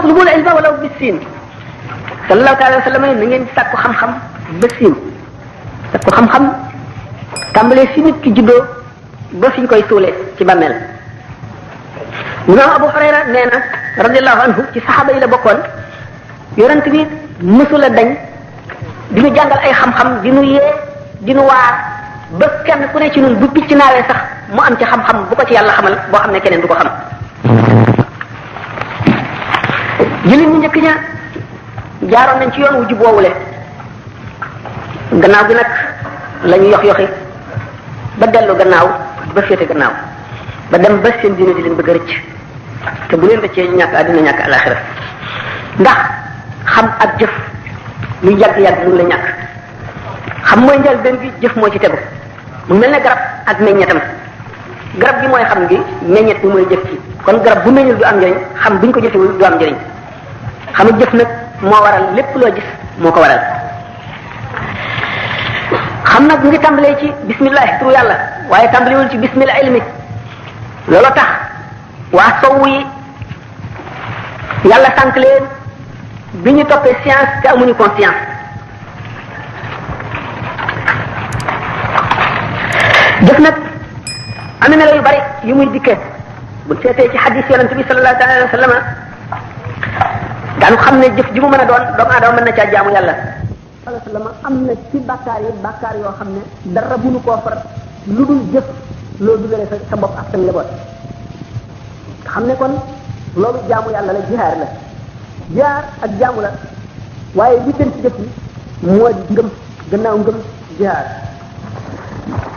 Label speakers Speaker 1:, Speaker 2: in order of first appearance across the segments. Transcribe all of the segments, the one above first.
Speaker 1: utlubul ilma walaw bis siin sallallahu alayhi wa sallam na ngeen sàkku xam-xam ba siin sàkku xam-xam tàmbalee fi nit ki juddoo ba fi ñu koy suulee ci bàmmeel. Imam Abu Hurayra nee na radiyallahu anhu ci saxaaba yi la bokkoon yonent bi mësula dañ di ñu jàngal ay xam-xam di ñu yee di ñu waar ba kenn ku ne ci ñun bu picc naawee sax mu am ci xam-xam bu ko ci yàlla xamal boo xam ne keneen du ko xam. jullit ñu njëkk ña jaaroon nañ ci yoon wu jub woowule gannaaw gi nag la ñu yoxi ba dellu gannaaw ba féete gannaaw ba dem ba seen diine di leen bëgg a rëcc te bu leen rëccee ñàkk àddina ñàkk alaxira ndax xam ak jëf lu yàgg-yàgg mun la ñàkk xam mooy njëlbéen bi jëf moo ci tegu mu mel ne garab ak meññetam garab gi mooy xam gi meññet bi mooy jëf ci kon garab bu meññul du am njëriñ xam buñ ko jëfewul du am njëriñ xam ak jëf nag moo waral lépp loo gis moo ko waral xam nag mu ngi tàmbalee ci bismillah turu yàlla waaye tàmbalewul ci bismillah ilmi loolu tax waa sowu yi yàlla sànq leen bi ñu toppee science te amuñu conscience jëf nag am na melo yu bari yu muy dikkee bu seetee ci xadis yonent bi sallallahu alayhi wa sallam daanu xam ne jëf ji mu mën a doon doomu aadama mën na caa jaamu yàlla sallallahu alayhi wa sallam am na ci bàkkaar yoo xam ne dara mënu koo far lu dul jëf loolu dugale sa bopp ak sa njaboot xam ne kon loolu jaamu yàlla la jihaar la jihaar ak jaamu la waaye li gën ci jëf yi moo di ngëm gannaaw ngëm jihaar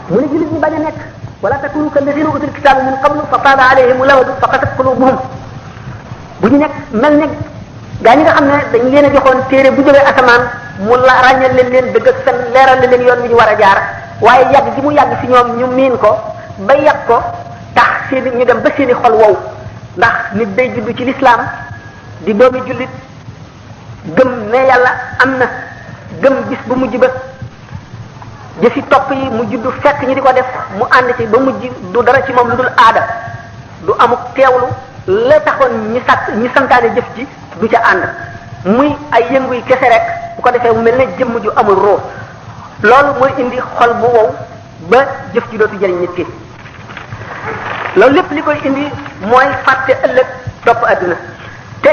Speaker 1: mu ne jullit ñi bañ a nekk wala takunu kalladina utul kitaaba min qablu fa taaba alayhim lawadu fa qasat qulubuhum bu ñu nekk mel ne gaa ñi nga xam ne dañ leen a joxoon téere bu jógee asamaan mu la ràññal leen dëgg ak fen leeral leen yoon wi ñu war a jaar waaye yàgg gi mu yàgg ci ñoom ñu miin ko ba yàgg ko tax seeni ñu dem ba seeni xol wow ndax nit day judd ci lislaam di doomi jullit gëm ne yàlla am na gëm gis bu mujj ba jëfi topp yi mu judd fekk ñi di ko def mu ànd ci ba mujj du dara ci moom lu dul aada du amuk teewlu la taxoon ñi santaane jëf ji du ca ànd muy ay yëngu yi kese rek bu ko defee mu mel ne jëmm ju amul roo loolu mooy indi xol bu wow ba jëf ji dootu jëriñ nit ki loolu lépp li koy indi mooy fàtte ëllëg topp adduna te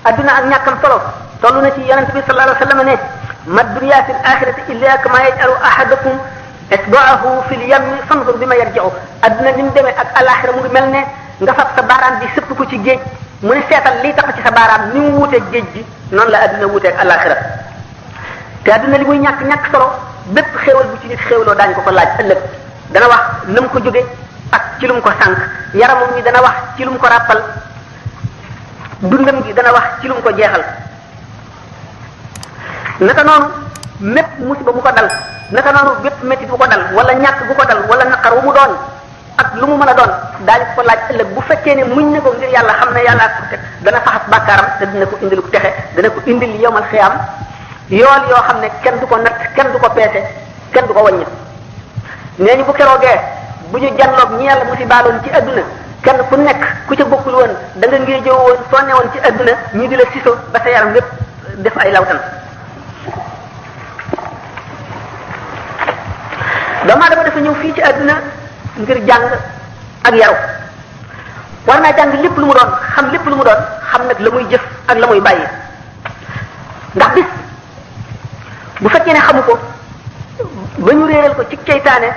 Speaker 1: adduna ak ñàkkam solo toll na ci yonent bi sallallahu alayhi wa sallam ne ma dunya fi l-axirati illa kama yaj'alu ahadakum isba'ahu fi l-yammi fanzur bima yarji'u adduna ni mu demee ak alaxira mu ngi mel ne nga fab sa baaraam bi sëpp ko ci géej mu ne seetal liy tax ci sa baaraam ni mu wuuteeg géej gi noonu la adduna wuuteeg alaxira te adduna li muy ñàkk solo bépp xéewal bu ci nit xéewloo daañu ko laaj ëllëg dana wax na mu ko jóge ak ci lu mu ko sànq yaramam ñi dana wax ci lu mu ko ràppal dundam gi dana wax ci lu mu ko jeexal naka noonu mépp musiba bu ko dal naka noonu bépp métti bu ko dal wala ñàkk bu ko dal wala naqar wu mu doon ak lu mu mën a doon daañu ko laaj ëllëg bu fekkee ne muñ ne ko ngir yàlla xam ne yàlla ak teg dana faxas bàkkaaram te dina ko indil ku texe dana ko indil yowmal xiyaam yool yoo xam ne kenn du ko natt kenn du ko peese kenn du ko wàññi nee ñu bu keroogee bu ñu janloog ñi yàlla musibaaloon ci adduna kenn ku nekk ku ca bokkul woon da nga ngir jëw woon soo newoon ci adduna ñi di la siso ba sa yaram lépp def ay lawtan doomu aadama dafa ñëw fii ci adduna ngir jàng ak yaru war naa jàng lépp lu mu doon xam lépp lu mu doon xam nag la muy jëf ak la muy bàyyi ndax bis bu fekkee ne xamu ko ba ñu réeral ko ci ceytaane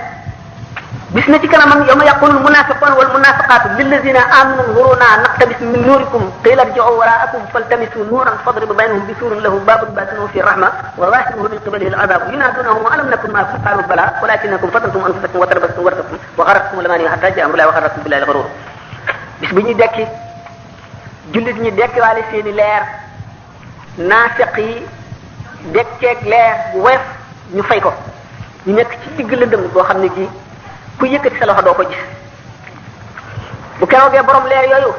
Speaker 1: bis na ci kanamam yawma yaqulu almunafiquna walmunafiqatu lilladina amanu nuruna naqtabis min nurikum qila irji'u wara'akum faltamisu nuran fadribu baynahum bisurin lahu babun batinuhu fi rahma wa zahiruhu min qibalihi al'adab yunadunahum alam nakun ma'akum qalu bala walakinakum fatantum anfusakum wa tarabastum wartabtum wa gharratkum al-amani hatta ja'a amrullahi wa gharrakum billahi al-ghurur bis bu ñuy dekki jullit ñi dekkiwaale seeni leer naafiq yi dekkeeg leer bu woyof ñu fay ko ñu nekk ci digg lëndëm boo xam ne gi ku yëkkati sa loxo doo ko gis bu keroogee borom leer yooyu